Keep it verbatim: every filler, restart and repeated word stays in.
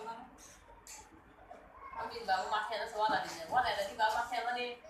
Ang bini baba ma khe na se wala di, wala da di baba ma khe mani.